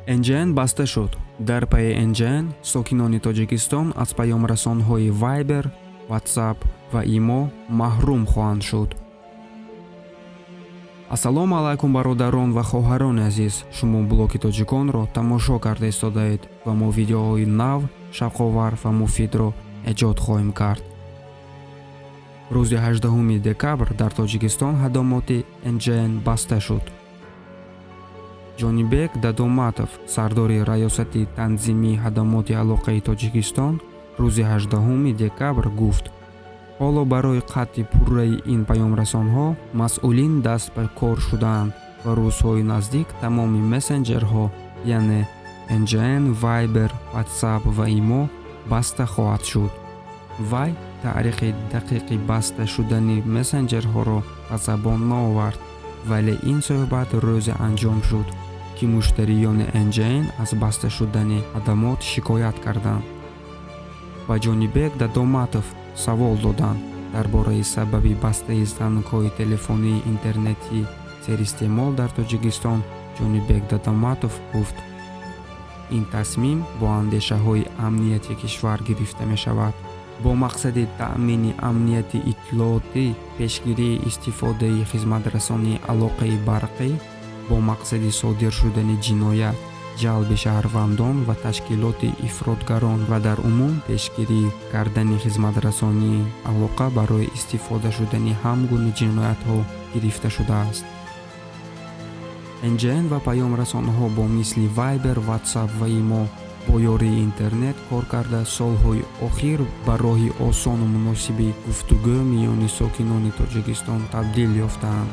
NGN баста шуд. Дар пайи NGN сокинони Тоҷикистон аз паёмрасонҳои Viber, WhatsApp ва Imo маҳрум хоҳанд шуд. Ассалому алайкум, бародарон ва хоҳарони азиз! Шумо Блоки тоҷиконро тамошо карда истодаед ва мо видеоҳои нав, шавқовар ва муфидро эҷод хоҳем кард. Рӯзи 18 декабр дар Тоҷикистон хадамоти NGN баста шуд. Ҷонибек Дадоматов, сардори Раёсати танзимии хадамоти алоқаи Тоҷикистон, рӯзи 18 декабр гуфт, ҳоло барои қатъи пурраи ин паёмрасонҳо масъулин даст ба кор шудаанд ва рӯзҳои наздик тамоми мессенҷерҳо, яъне NGN, Viber, WhatsApp ва Imo баста хоҳад шуд. Вай таърихи дақиқи баста шудани мессенҷерҳоро ба забон наовард, вале ин суҳбат рӯзе анҷом шуд, ки муштариёни NGN аз баста шудани хадамот шикоят карданд. Ба Ҷонибек Дадоматов савол доданд дар бораи сабаби бастаи зангҳои телефонии интернетии серистеъмол дар Тоҷикистон. Ҷонибек Дадоматов гуфт, ин тасмим бо андешаҳои амнияти кишвар гирифта мешавад. Бо мақсади таъмини амнияти иттилоотӣ, пешгирии истифодаи хизматрасонии алоқаи барқӣ бо мақсади содир шудани ҷиноят, ҷалби шаҳрвандон ва ташкилоти ифротгарон ва дар умум пешгирӣ кардани хизматрасонии алоқа барои истифода шудани ҳам гуна ҷиноятҳо гирифта шудааст. NGN ва паёмрасонҳо бо мисли Viber, WhatsApp ва Imo бо ёрии интернет кор карда, солҳои охир ба роҳи осону муносиби гуфтугӯ миёни сокинони Тоҷикистон табдил ёфтаанд.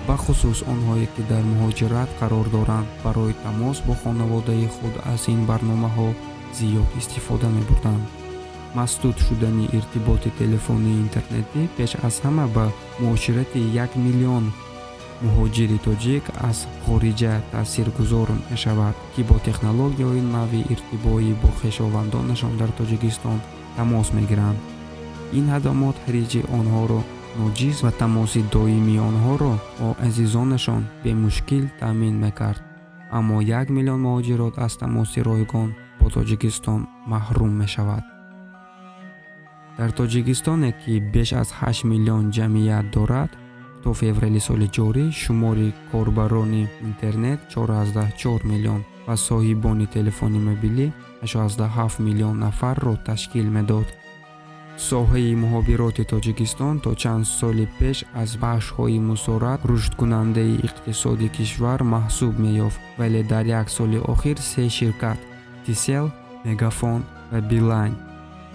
Бахусус онҳое, ки дар муҳоҷират қарор доранд, барои тамос бо хонаводаи худ аз ин барномаҳо зиёд истифода мебурданд. Масдуд шудани иртиботи телефонии интернетӣ пеш аз ҳама ба муоширати 1 миллион муҳоҷири тоҷик аз хориҷа таъсиргузор мешавад, ки бо технологияҳои нави иртиботӣ бо хешовандонашон дар Тоҷикистон тамос мегиранд. Ин хадамот ҳиҷри онҳоро ноҷиз ва тамоси доимии онҳоро бо азизонашон бемушкил таъмин мекард, аммо 1 миллион муҳоҷирот аз тамоси ройгон бо Тоҷикистон маҳрум мешавад. Дар Тоҷикистоне, ки беш аз 8 миллион ҷамъият дорад, то феврали соли ҷорӣ шумори корбарони интернет 4,4 миллион ва соҳибони телефони мобилӣ 8,7 миллион нафарро ташкил медод. Соҳаи мухобироти Тоҷикистон то чанд соли пеш аз бахшҳои мусорат рушдкунандаи иқтисоди кишвар маҳсуб меёфт, вале дар як соли охир се ширкат — Тисел, Мегафон ва Билайн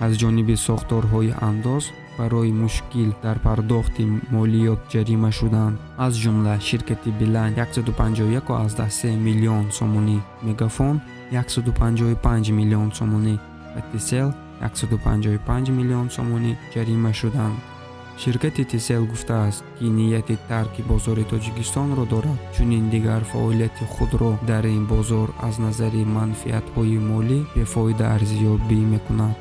аз ҷониби сохторҳои андоз барои мушкил дар пардохти молиёт ҷарима шуданд. Аз ҷумла ширкати Билайн 151,3 миллион сомонӣ, Мегафон 155 миллион сомонӣ ва Тисел 155 миллион сомонӣ ҷарима шуданд. Ширкати Тисел гуфтааст, ки нияти тарки бозори Тоҷикистонро дорад, чунин дигар фаъолияти худро дар ин бозор аз назари манфиатҳои молӣ бефоида арзёбӣ мекунад.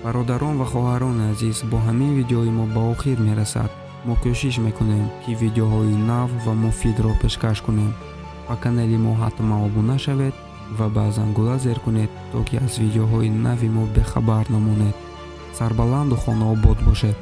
Бародарон ва хоҳарони азиз, бо ҳамин видеои мо ба охир мерасад. Мо кӯшиш мекунем, ки видеоҳои нав ва муфидро пешкаш кунем. Ба канали мо ҳатман обуна шавед ва ба зангула зер кунед, то ки аз видеоҳои нави мо бехабар намонед. Сарбаланду хонаобод бошед.